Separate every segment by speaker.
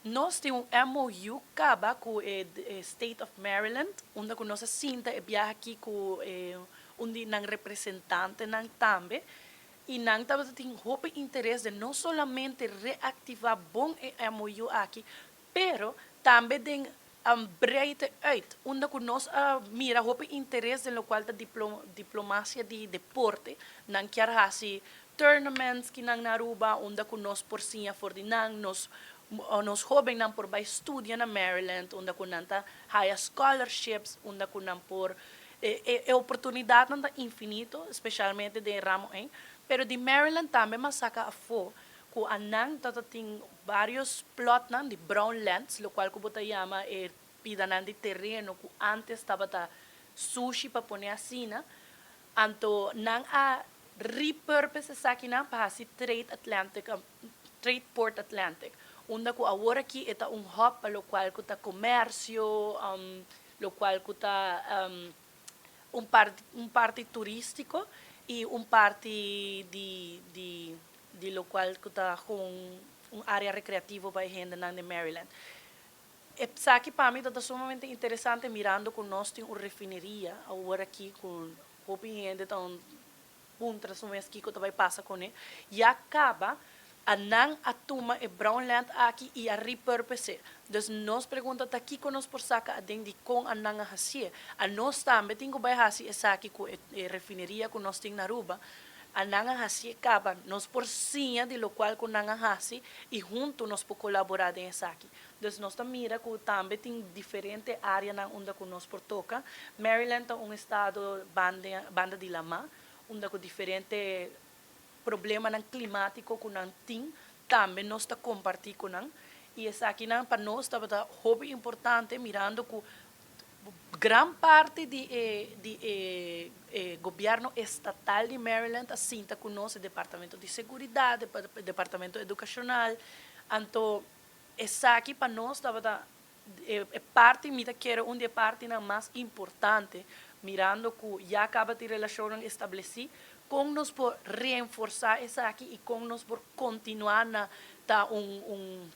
Speaker 1: Nos tin un MOU caba cu e State of Maryland, unda cu nos a sinta e biaha aki cu un di nan representantenan tambe, y nan tabata tin hopi interes den no solamente reactiva bon e MOU aki, pero tambe den breidde uit, unda cu nos a mira hopi interes den locual ta diplomacia di deporte. Nan kier haci tournaments ki nan na Aruba, unda cu nos por siña for di nan, nos hobennan por bay studia na Maryland, unda cu nan ta haya scholarships, unda cu nan por e oportunidadnan ta infinito, specialmente den ramo ey. Pero di Maryland tambe m'a saca afo cu anan ta tin varios plotnan di brown lands, locual cu bo ta yama e pidanan di tereno cu antes tabata sushi, pa pone asina. Anto nan a repurpose esakinan pa haci Trade Atlantic, Trade Port Atlantic, unda cu awor aki e ta un hub pa locual cu ta comercio, locual cu ta un parti turistico y un parti di locual cu ta cu un area recreativo pa hendenan di Maryland. Esaki pa mi ta sumamente interesante, mirando cu nos tin un refineria awor aki cu hopi hende ta puntra su mes kico ta bay pasa cune. Ya caba a nan a tuma e brown land aki y a repurpose. Dus nos pregunta ta kico nos por saca aden di con anan a hacie. A nos tambe tin cu bay haci esaki cu e refineria cu nos tin na Aruba. Anan a hacie caba, nos por siña di locual cu nan a haci y hunto nos por colabora den esaki. Dus nos ta mira cu tambe tin diferente areanan unda cu nos por toca. Maryland ta un estado banda di lama, unda cu diferente problemanan climatico cu nan tin, tambe nos ta comparti cu nan. Y esakinan pa nos tabata hopi importante, mirando cu gran parti di e gobierno estatal di Maryland a sinta cu nos, Departamento di Seguridad, Departamento Educacional. Anto, esaki pa nos tabata e parti, mi ta kere, un di e partinan mas importante, mirando cu ya caba di relacion estableci, con nos por reforsa esaki y con nos por continua na ta un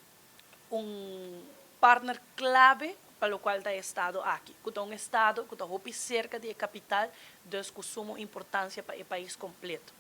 Speaker 1: partner clave pa locual ta estado aki. Cu ta un estado cu ta hopi cerca di capital, dus cu sumo importancia pa e pais completo.